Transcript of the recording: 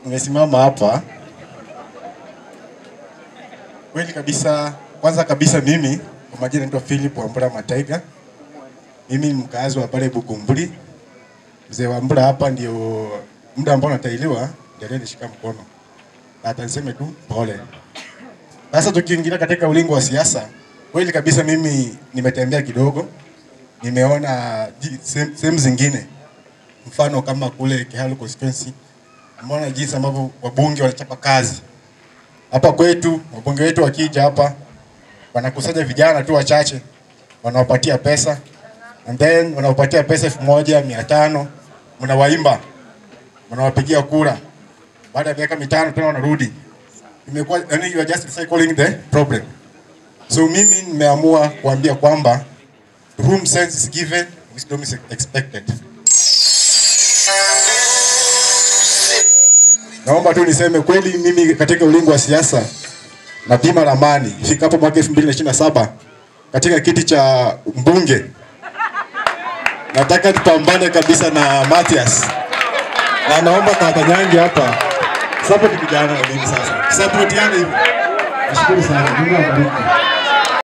Nimesimama hapa kweli kabisa. Kwanza kabisa mimi kwa majina naitwa Philip Wambura Mataiga. Mimi ni mkazi wa pale Bukumburi. Mzee Wambura hapa ndio muda ambao natailiwa ndio alinishika mkono. Na hata niseme tu pole. Sasa tukiingia katika ulingo wa siasa, kweli kabisa mimi nimetembea kidogo. Nimeona sehemu zingine. Mfano kama kule Kiharu constituency, nimeona jinsi ambavyo wabunge wanachapa kazi. Hapa kwetu wabunge wetu wakija hapa wanakusanya vijana tu wachache, wanawapatia pesa, and then wanawapatia pesa 1500, mnawaimba, mnawapigia kura. Baada ya miaka 5 tena wanarudi. Imekuwa yani you are just recycling the problem. So mimi nimeamua kuambia kwamba to whom sense is given, wisdom is expected. Naomba tu niseme kweli mimi katika ulingo wa siasa napima ramani ifikapo mwaka 2027 katika kiti cha mbunge. Nataka tupambane kabisa na Mathias. Na naomba kaka Nyangi hapa support vijana na mimi sasa. Supportiane hivi. Nashukuru sana. Mungu awabariki.